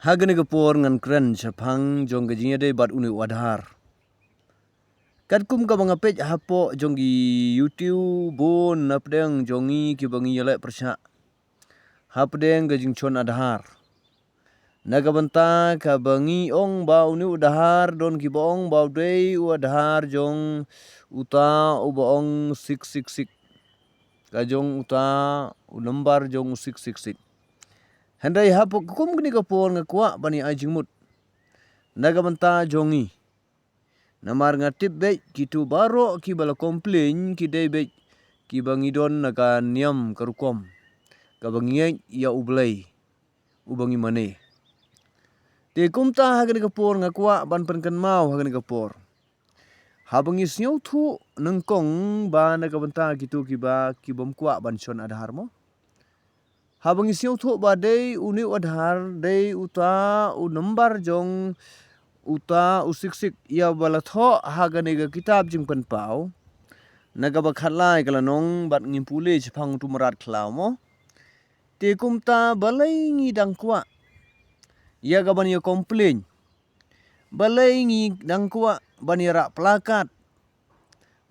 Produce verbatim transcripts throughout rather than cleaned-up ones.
Ha kane ka por ngan kren shaphang jong ka jingïadei bad une u Aadhaar. Katkum kaba nga peit hapoh jong ki YouTube bun na pdeng jong ngi kiba ngi ïaleh pyrshah hapdeng ka jingshon Aadhaar. Na ka bynta kaba ngi ong ba une u Aadhaar, don kiba ong ba u dei u Aadhaar jong uta uba ong six six six. Ka jong uta u number jong u six six six. Hynrei hapoh kum kane ka por nga kwah ban ïa ai jingmut na ka bynta jong ngi. Namar nga tip beit kito baroh kiba la complain ki dei beit kiba ngi don na ka niam ka rukom kaba ngi ïeit ïa U Blei uba ngi mane. Te kumta ha kane ka por nga kwah ban pynkynmaw ha kane ka por. Haba ngi sngewthuh nyngkong ba na ka bynta kito kiba, kibym kwah ban shon Aadhaar mo. Haba ngi sngewthuh ba dei une u Aadhaar, dei uta u number jong uta u six six six ïa ba la thoh ha kane ka kitab jingpynpaw. Na kaba khatlai ka lynnong bad ngin pule shaphang utu u mrad khlaw mo. Te kumta balei ngi dang kwah ïa ka ban ïa complain? Balei ngi dang kwah ban ïa rah placard?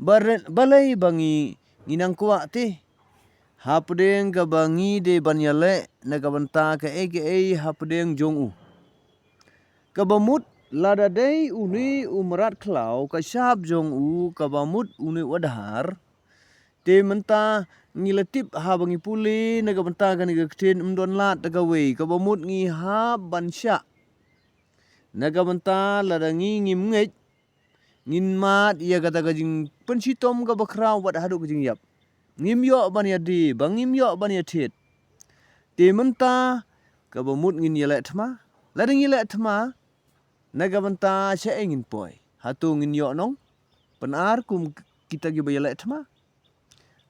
Bare-, balei ba ngi, ngi dang kwah te? Hapdeng kaba ngi dei ban ïaleh na ka bynta kaei kaei hapdeng jong u. Kaba mut lada dei une u mrad khlaw ka shap jong u, kaba mut une u Aadhaar. Te mynta ngi la tip haba ngi pule na ka bynta kane ka ktien, ym don lad da kawei, kaba mut ngi hap ban shah. Na ka bynta lada ngi ngim ngeit, ngin mad ïa kata ka jingpynshitom kaba khraw wat haduh ka jingïap. Ngim ïoh ban ïa die, ba ngim ïoh ban ïa thied. Te mynta kaba mut ngin ïaleh thma. Lada ngi ïaleh thma, na ka bynta shaei ngin poi? Hato ngin ïoh nong? Pyn-ar kum kita kiba ïaleh thma.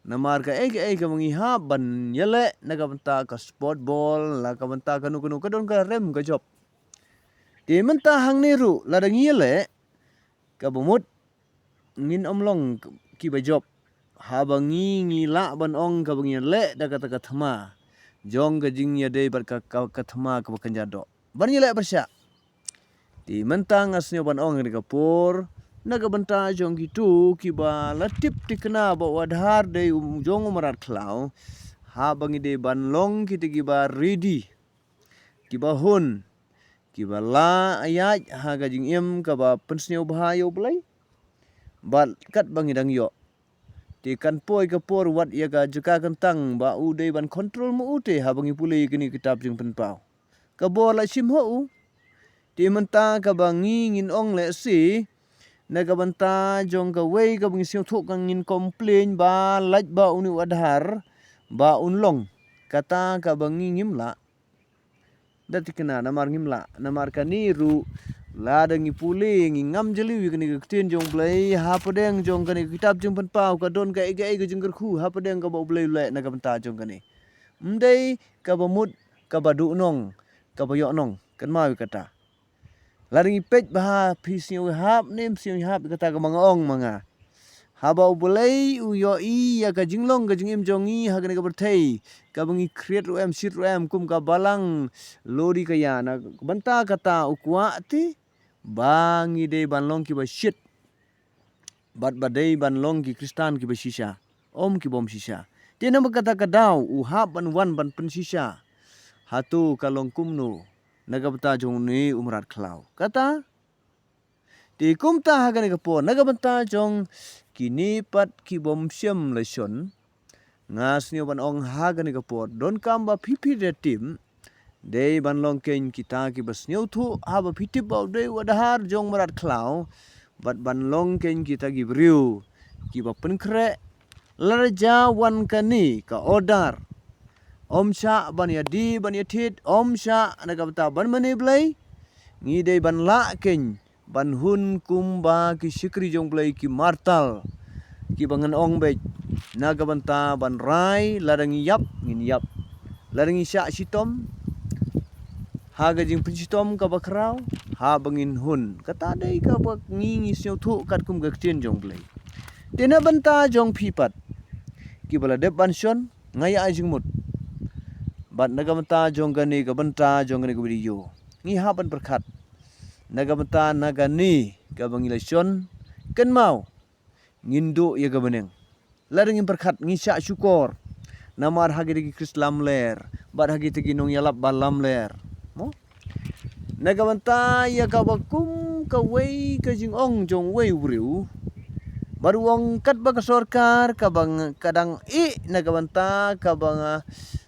Namar kaei kaei kaba ngi hap ban ïaleh na ka bynta ka sport ball, la ka bynta kano kano ka don ka rem ka jop. Te mynta hangne ruh lada ngi ïaleh, kaba mut ngin ym long kiba jop. Haba ngi, ngi lah ban ong kaba ngi ïaleh da kata ka thma jong ka jingïadei bad ka, ka, ka thma kaba kynja doh. Ban ïaleh pyrshah. Te mynta nga sngew ban ong ha kane ka por na ka bynta jong kito kiba la tip thikna ba u Aadhaar dei u jong u mrad khlaw. Haba ngi dei ban long kita kiba ready, kiba hun, kiba la ïaid ha ka jingim kaba pynsngewbha ïa U Blei bad katba ngi dang ïoh. Te kan poi ka por wat ïa ka jaka kyntang ba u dei ban control ma u te haba ngi pule ïa kane ka kitab jingpynpaw. Ka bor la shim ha u. Te mynta kaba ngi ngin ong lehse na ka bynta jong kawei kaba ngi sngewthuh ka ngin complain ba lait ba une u Aadhaar ba un long. Kata kaba ngi ngim lah. Da thikna namar ngim lah, namar kane ruh lada ngi pule ngi ngam jylliew ïa kane ka ktien jong Blei, hapdeng jong kane ka kitab jingpynpaw ka don kaei kaei ka jingkyrkhu hapdeng kaba U Blei u leh na ka bynta jong kane. Ym dei kaba mut kaba duh nong, kaba ïoh nong, kynmaw ïa kata. Lada ngi peit ba ha phi sngew hap ne ym sngew hap ïa kata kaba nga ong ma nga. Haba U Blei u ïohi ïa ka jinglong ka jingim jong ngi ha kane ka pyrthei, kaba ngi khriat ruh em, shit ruh em kum ka balang lori ka ïa, na ka bynta kata u kwah te ba ngi dei ban long kiba shit. Bad ba dei ban long ki Khristan kiba shisha, ym kibym shisha. Te namar kata ka daw u hap ban wan ban pynshisha. Hato ka long kumno na ka bynta jong une u mrad khlaw? Kata te kumta ha kane ka por na ka bynta jong kine pat kibym shym la shon. Nga sngew ban ong ha kane ka por donkam ba phi phi da tip. Dei ban long kein kita kiba sngewthuh haba phi tip ba u dei u Aadhaar jong mrad khlaw. Bad ban long kein kita ki briew kiba pynkhreh. Lada jia wan kane ka order, ym shah ban ïa die ban ïa thied, ym shah na ka bynta ban mane Blei. Ngi dei ban lah kein ban hun kumba ki shakri jong Blei, ki martar, kiba ngan ong beit na ka bynta ban rai, lada ngi ïap ngin ïap, lada ngi shah shitom ha ka jingpynshitom kaba khraw, haba ngin hun. Kata dei kaba ngi ngi sngewthuh katkum ka ktien jong Blei. Te na bynta jong phi pat kiba la dep ban shon, nga ïa ai jingmut. Bad na ka bynta jong kane, ka bynta jong kane ka video, ngi hap ban pyrkhat. Na ka bynta na kane kaba ngi la shon, kynmaw, ngin duh ïa ka bneng. Lada ngim pyrkhat, ngi shah shukor. Namar ha kita ki Khrist lamler bad ha kita ki nongïalap ba lamler, mo? Na ka bynta ïa kaba kum kawei ka jingong jong uwei u briew, bad u ong katba ka sorkar kaba nga, ka dang ïeh na ka bynta kaba nga,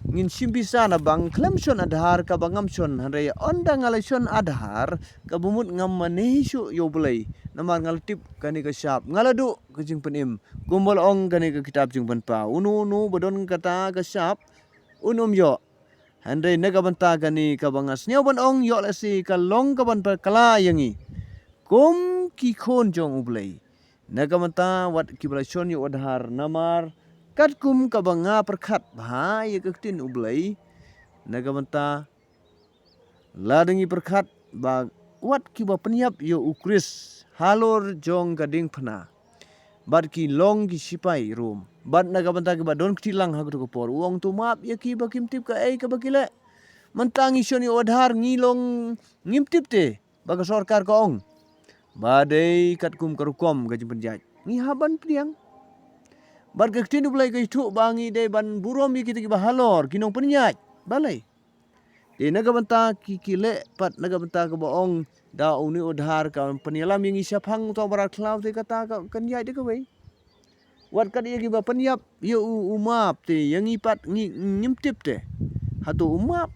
ngin shim pisa na bank, khlem shon Aadhaar, kaba ngam shon. Hynrei ynda nga la shon Aadhaar, kaba mut ngam mane shuh ïa U Blei, namar nga la tip kane ka shap, nga la duh ka jingpynim. Kumba la ong kane ka kitab Jingpynpaw, uno uno ba don kata ka shap un ym ïoh. Hynrei na ka bynta kane kaba nga sngew ban ong, ïoh lehse ka long kaban pyrkhat ïa ngi kum ki khun jong U Blei. Na ka bynta wat kiba la shon ïa u Aadhaar, namar katkum kaba nga pyrkhat bha ïa ka ktien U Blei, na ka bynta lada ngi pyrkhat ba wat kiba pynïap ïa U Khrist halor jong ka diengphna, bad ki long ki sipai Rom, bad na ka bynta kiba don kti lang ha kato ka por, u ong to map ïa ki ba kim tip kaei kaba ki leh. Mynta ngi shon ïa u Aadhaar, ngi long ngim tip te ba ka sorkar ka ong ba dei katkum ka rukom ka jingpynïaid. Ngi hap ban pdiang. Bad ka ktien U Blei ka ïathuh ba ngi dei ban burom ïa kita kiba halor, ki nongpynïaid. Balei? Te na ka bynta ki, ki leh pat na ka bynta kaba ong da une u Aadhaar ka pynïalam ïa ngi shaphang uta u mrad khlaw, te kata ka, kan ïaid da kawei. Wat kat ïa kiba pynïap ïa u, u map, te ïa ngi pat ngi, ngim tip te. Hato u map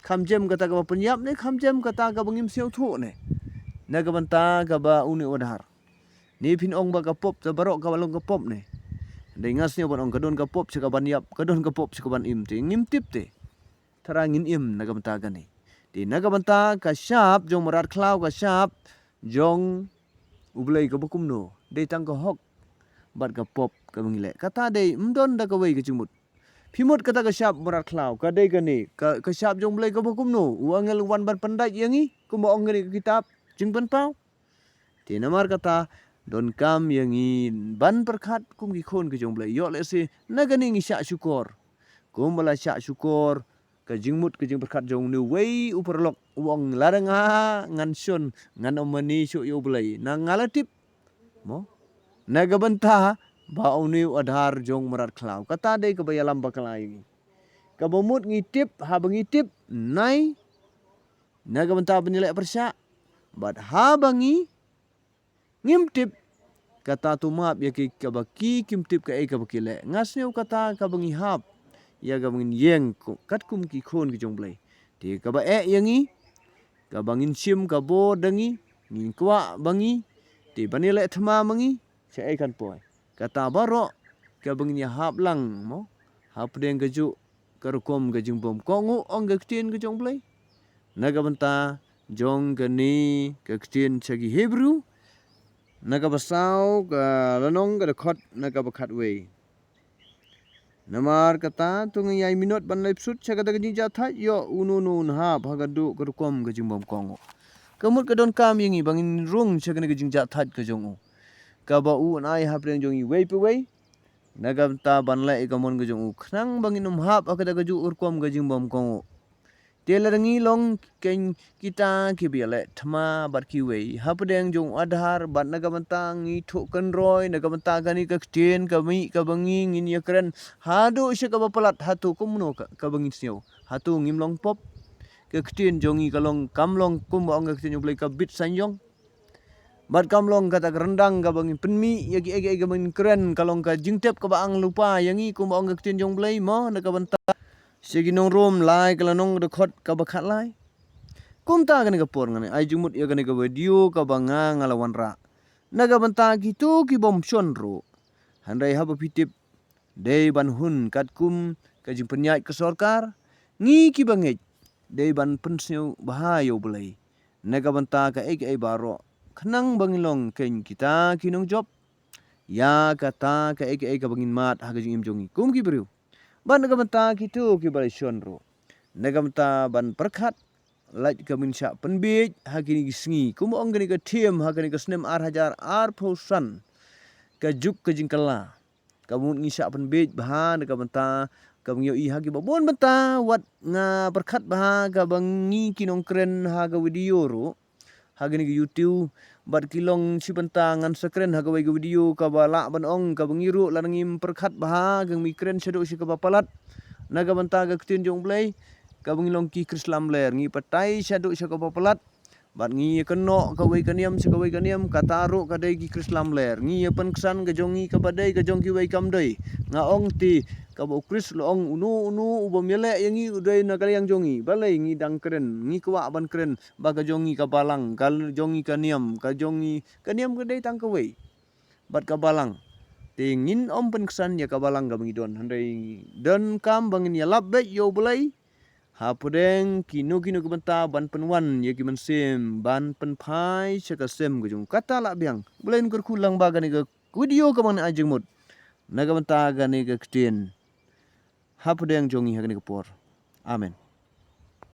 kham jem kata kaba pynïap ne kham jem kata kaba ngim sngewthuh ne? Na ka bynta kaba une u Aadhaar, ne phin ong ba ka pop, te baroh kaba long ka pop ne? Dei nga sngew ban ong ka don ka pop sha kaban ïap, ka don ka pop sha kaban im, te ngim tip te. Tharai ngin im na ka bynta kane. Te na ka bynta ka shap jong mrad khlaw, ka shap jong U Blei kaba kumno? Dei tang ka hok bad ka pop kaba ngi leh. Kata dei, ym don da kawei ka jingmut. Phi mut kata ka shap mrad khlaw, ka dei kane, ka, ka shap jong U Blei kaba kumno? U angel u wan ban pyndait ïa ngi, kumba ong kane ka kitab Jingpynpaw. Te namar kata, donkam ïa ngi ban pyrkhat kum ki khun ki jong U Blei. Ïoh lehse na kane ngi shah shukor. Kumba la shah shukor ka jingmut ka jingpyrkhat jong une uwei u paralok, u ong lada nga ngan shon, ngan ym mane shuh ïa U Blei, na nga la tip, mo? Na ka bynta ba une u Aadhaar jong mrad khlaw, kata dei kaba ïalam bakla ïa ngi. Kaba mut ngi tip, haba ngi tip, nai, na ka bynta ban ïaleh pyrshah. Bad haba ngi ngim tip, kata to map ïa ki kaba ki kim tip kaei kaba ki leh. Nga sngew kata kaba ngi hap ïa kaba ngin ïeng ko-, katkum ki khun ki jong U Blei. Te kaba eh ïa ngi, kaba ngin shim ka bor da ngi, ngin kwah ba ngi, te ban ïaleh thma ma ngi, shaei kan poi. Kata baroh kaba ngin ïahap lang, mo, hapdeng kajuh ka rukom ka jingbymkohnguh, ong ka ktien ka jong U Blei. Na ka bynta jong kane ka ktien sha ki Hebru, na kaba saw ka lynnong, ka dkhot na kaba khatwei. Namar kata to ngi ïai minot ban leit pyrshah sha kata ka jingjahthait, ïoh uno uno un hap ha kajuh ka rukom ka jingbymkohnguh. Ka mut ka donkam ïa ngi ba ngin rung sha kane ka jingjahthait ka jong u, kaba u un ai hapdeng jong ngi uwei pa uwei. Na ka bynta ban leh ïa ka mon ka jong u, khnang ba ngin ym hap ha kata kajuh ka rukom ka jingbymkohnguh. Te lada ngi long kein kita kiba ïaleh thma bad kiwei hapdeng jong u Aadhaar, bad na ka bynta ngi thuh kynroi, na ka bynta kane ka ktien ka mih kaba ngi ngin ïakren haduh sha kaba palat, hato kumno ka, kaba ngin sngew? Hato ngim long pop? Ka ktien jong ngi ka long, kam long kumba ong ka ktien jong U Blei, ka bit saiñiong. Bad kam long kata ka ryndang kaba ngin pynmih ïa kiei kiei kaba ngin kren, ka long ka jingtep kaba anglypa ïa ngi, kumba ong ka ktien jong U Blei, mo, na ka bynta sha ki nong Rom lai, ka lynnong, ka dkhot kaba khatlai. Kumta kane ka por ngan ai jingmut ïa kane ka video kaba nga, nga la wanrah na ka bynta kito ki bym shon ruh. Hynrei haba phi tip, dei ban hun katkum ka jingpynïaid ka sorkar. Ngi kiba ngeit, dei ban pynsngew bha ïa U Blei na ka bynta kaei kaei baroh, khnang ba ngin long kein kita ki nongjop ïa kata kaei kaei kaba ngin mad ha ka jingim jong ngi kum ki briew. Bad na ka bynta kito kiba la shon ruh, na ka bynta ban pyrkhat, lait kaba ngin shah pynbiej ha kine ki sngi, kumba ong kane ka theme ha kane ka snem ar hajar arphew san, ka juk ka jingkylla. Kaba mut ngi shah pynbiej bha na ka bynta Kaba ngi ïohi ha kiba bun bynta, wat nga pyrkhat bha kaba ngi ki nongkren ha ka video ruh, ha kane ka YouTube, bad ki long shi bynta ngan sa kren ha kawei ka video kaba lah ban ong kaba ngi ruh lada ngim pyrkhat bha, ka ngi kren shaduh sha kaba palat na ka bynta ka ktien jong U Blei, kaba ngi long ki Khristan lamler, ngi batai shaduh sha kaba palat. Bad ngi ïa kynnoh kawei ka niam sha kawei ka niam, kata ruh ka dei ki Khristan lamler. Ngi ïa pynksan ka jong ngi kaba dei, ka jong kiwei kam dei. Nga ong te, kaba U Khrist u la ong, uno uno uba ym ïaleh ïa ngi u dei na ka liang jong ngi. Balei ngi dang kren, ngi kwah ban kren ba ka jong ngi ka balang, ka jong ngi ka niam, ka jong ngi ka niam ka dei tang kawei. Bad ka balang, te ngin ym pynksan ïa ka balang kaba ngi don, hynrei donkam ba ngin ïalap beit ïa U Blei hapdeng kino kino ki bynta, ban pynwan ïa ki mynsiem, ban pynphai sha ka sem ka jong u. Kata lah biang. U Blei un kyrkhu lang ba kane ka video kaba ngan ai jingmut na ka bynta kane ka ktien hapdeng jong ngi ha kane ka por. Amen.